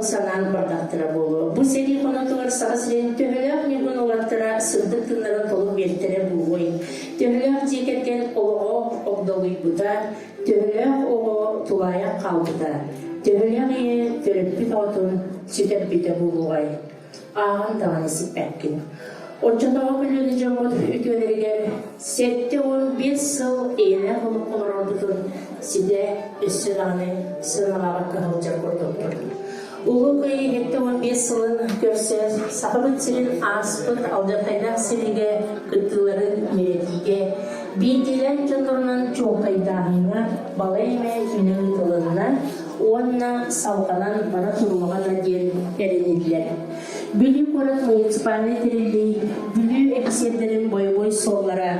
Ахтан-санаан бардахтара буолуо. Бу сэрии хонотугар Саха сирин төһөлөөх ньургун уолаттара сырдык тыыннарын толук биэртэрэ буолуой? Төһөлөөх дьиэ кэргэн олоҕо огдолуйбута, төһөлөөх оҕо тулаайах хаалбыта, төһөлөөх ийэ төрөппүт оҕотун сүтэрбитэ буолуоҕай? Ааҕан даҕаны сиппэккин. Оччотооҕу көлүөнэ дьоммут үтүөлэригэр 75 сыл эйэлээх олох олорорбутун ситэ өссө даҕаны сыаналаабакка сылдьар курдукпут. Улуу Кыайыы 75 сылын көрсө Сахабыт сирин ааспыт алдьархайдаах сэриигэ кыттыыларын үөрэтиигэ, биирдиилээн дьоннорунан чуолкайдааһыҥҥа балай эмэ үлэ ыытылынна уонна салҕанан бара туруоҕа да диэн эрэниллэр. Бүлүү куорат муниципальнай тэриллии Бүлүү эписиэрдэрин бойобуой суоллара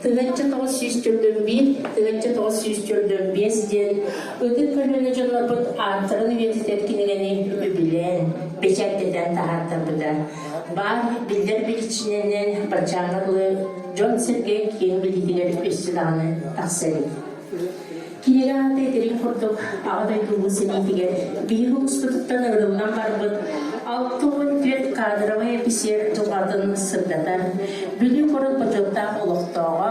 1941, 1945 диэн ытык көлүөнэ дьоннорбут ааттарын үйэтитэр кинигэни үбүлээн, бэчээттэтэн таһаартарбыта. Баар биллэр биричиинэнэн баччааҥҥа дылы дьон-сэргэ киэҥ билиитигэр өссө даҕаны тахса илик. Кинигэ аата этэрин курдук, Аҕа дойду Улуу сэриитигэр биһиги улууспутуттан ыҥырыллан барбыт 64 кадровай эписиэр дьылҕатын сырдатар Бүлүү куорат бочуоттаах олохтооҕо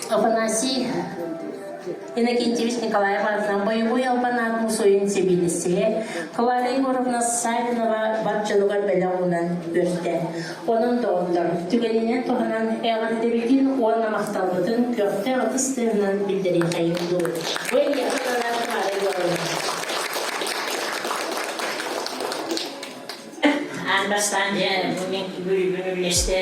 Афанасий Иннокентьевич Николаев аатынан бойобуой албан аат мусуойун сэбиэдиссэйэ Клара Егоровна Савинова бар дьонугар бэлэх уунан үөртэ. Онон доҕоттор, түгэнинэн туһанан эҕэрдэбитин уонна махталбытын көхтөөх ытыс тыаһынан биллэриэхэйиҥ дуу. Бу эйиэхэ ананар Клара Егоровна. Аан бастаан дьэ бу мин бүлүүбүн үллэстэ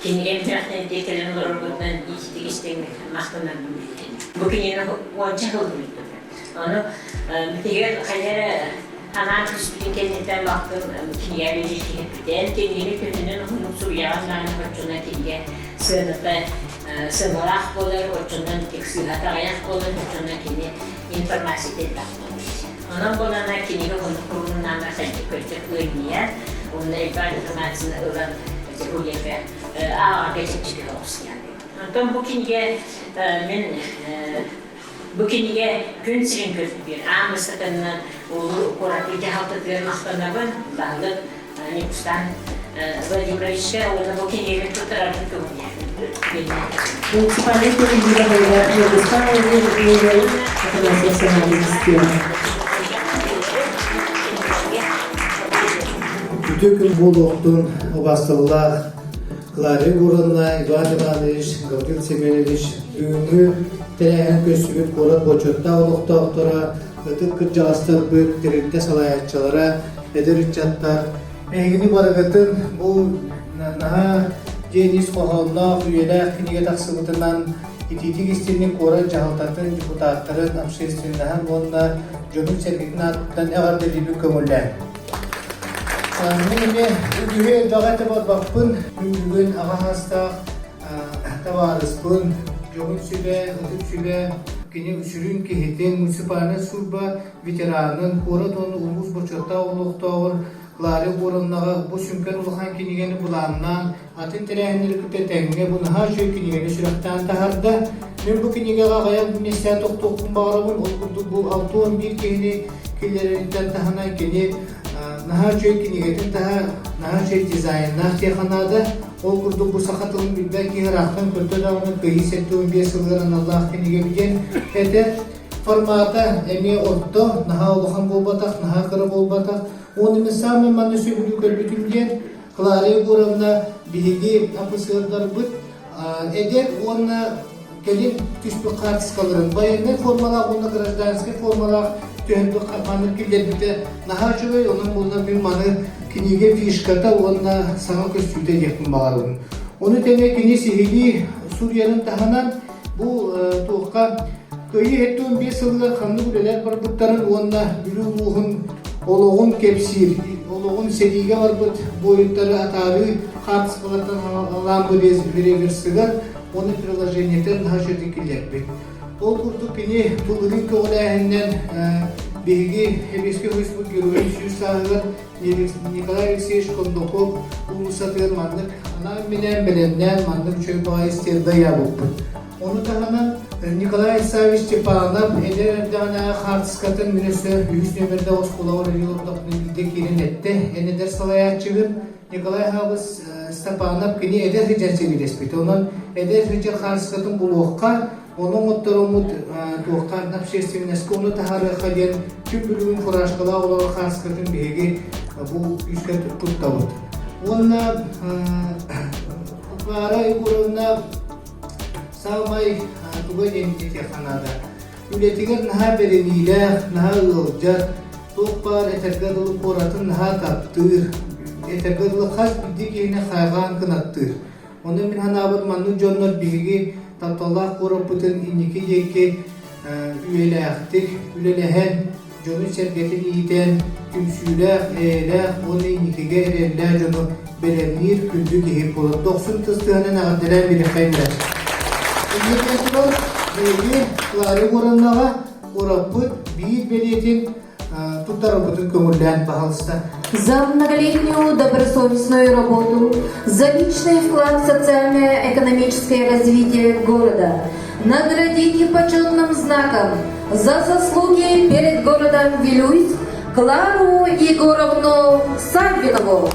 кинигэм үөрэхтэн дии кэлэн олороргутунан ититик истиҥник махтанарбын биллэрин. Бу кинигэни уонча сыл бүттүм. Ону бүтүгэр хайа эрэ анаан түспүтүн кэнниттэн бактым кинигэ билиэххэ кинигэни төһөнөн уһуннук суруйаҕын даҕаны оччонон кинигэ сыаната сыаналаах буолар, оччонон сыыһата аҕыйах буолар, оччонон кини информацията элбэх буолар. Онон буолана кинигэ уһуннук куруннаана сэргик көрдөх ыанньыйар, уонна элбэх информацияны ылан бу ааҕарга чэпчэки оҕус. Онтон бу кинигэ мин бу кинигэ күн сирин көрдүбүт. Аан бастакыннан улуу куораты дьаһалтатыгар махтанабын, баһылык Ньукустан Владимировичка уонна бу кинигэбин туттарарбын көҥүллээтим. Муниципальнай тэриллиигэ баһылыга Ньургустан Владимирович Афанасьев Санаалык Үтүө күн буолуохтун убаастабыллаах Клара Егоровна, Иван Иванович, Гаврил Семенович бүгүҥҥү тэрээһин көрсүбүт куорат бочуоттаах олохтоохторо, ытык кырдьаҕастарбыт, тэрилтэ салайааччылара, эдэр ыччаттар, эһигини барыгытын бу наһаа диэн ис хоһоонноох, үйэлээх кинигэ тахсыбытынан итиитик истиҥник куорат дьаһалтатын, депутаттарын, общественноһын уонна дьонун-сэргэтин аатыттан эҕэрдэлиибин көҥүллээн. Мин эмиэ үгүһү элбэҕи этэ барбаппын. Күн бүгүн аҕа саастаах табаарыспын, дьоһун сүбэ, ытык сүбэ, кини сүрүн киһитин, муниципальнай служба ветеранын, куорат уонна улуус бочуоттаах олохтооҕор Клара Егоровнаҕа бу сүҥкэн улахан кинигэни былааннаан, атын тэрээһиннэри кытта тэҥҥэ бу наһаа үчүгэй кинигэни сүрэхтээн таһаарда. Мин бу кинигэҕэ аҕыйах миэстэ тохтуохпун баҕарабын. Ол курдук бу 61 киһини киллэрэриттэн таһынан кини наһаа үчүгэй кинигэтин таһа наһаа үчүгэй дизайннаах диэххэ наада. Ол курдук бу саха тылын билбэт киһи ыраахтан көрдө даҕаны Кыайыы 75 сылыгар аналлаах кинигэ диэн этэр. Формата эмиэ орто, наһаа улахан буолбатах, наһаа кыра буолбатах. Уонна мин саамай манна сөбүлүү көрбүтүм диэн Клара Егоровна биһиги АПСРдарбыт эдэр уонна кэлин түспүт хаартыскаларын военнай формалаах уонна гражданскай формалаах түһэрбит маннык киллэрбитэ наһаа үчүгэй. Онон буолла мин маны кинигэ фишката уонна саҥа көстүүтэ диэхпин баҕарабын. Ону тэҥэ кини сиһилии суруйарын таһынан бу туохха Кыайыы 75 сылыгар ханнык үлэлэр барбыттарын уонна Бүлүү улууһун олоҕун кэпсиир, олоҕун сэриигэ барбыт буойуттары атаарыы хаартыскалартан аналаан реверсыгар уонна приложениетын наһаа үчүгэйдик киллэрбит. Ол курдук кини былырыын көҕүлээһининэн биһиги Сэбиэскэй Союзпут геройун сүүс сааһыгар Николай Алексеевич Кондаков уулуссатыгар маннык анаан-минээн бэлэмнээн маннык үчүгэй баҕайы стенда ыйаабыппыт. Ону таһынан. Николай Исаевич Степанов эдэр эрдэҕинээҕи хаартыскатын мин өссө үһүс нүөмэрдээх оскуолаҕа үлэлии олордохпуна биирдэ киирэн эттэ. Эн эдэр салайааччыгын Николай Хабыс Степанов кини эдэр сылдьан сэриилэспит. Онон эдэр сылдьар хаартыскатын булуохха, ону оҥоттороммут туохха общественноска ону таһаарыахха диэн күн бүгүн фуражкалаах олорор хаартыскатын биһиги бу күүскэ туттабыт. Уонна Клара Егоровна саамай туга диэн этиэххэ наада. Үлэтигэр наһаа бэриниилээх, наһаа ыалдьар, туох баар этэргэ дылы куоратын наһаа таптыыр, этэргэ дылы хас биирдии киһини хайҕаан кынаттыыр. Онон мин санаабар маннык дьоннор биһиги тапталлаах куораппытын инники диэки үйэлээхтик үлэлэһэн, дьону-сэргэтин иитэн, түмсүүлээх, эйэлээх уонна инникигэ эрэллээх дьону бэлэмниир күндү киһи буолар. Дохсун тыстыһанан эҕэрдэлээн бириэххэйдэр. Инникитин турар биһиги Клара Егоровнаҕа куораппыт биир бэлиэтин туттарарбытын көҥүллээн баһалыста. За многолетнюю добросовестную работу, за личный вклад в социально-экономическое развитие города, наградите почетным знаком за заслуги перед городом Вилюйск Клару Егоровну Саввинову.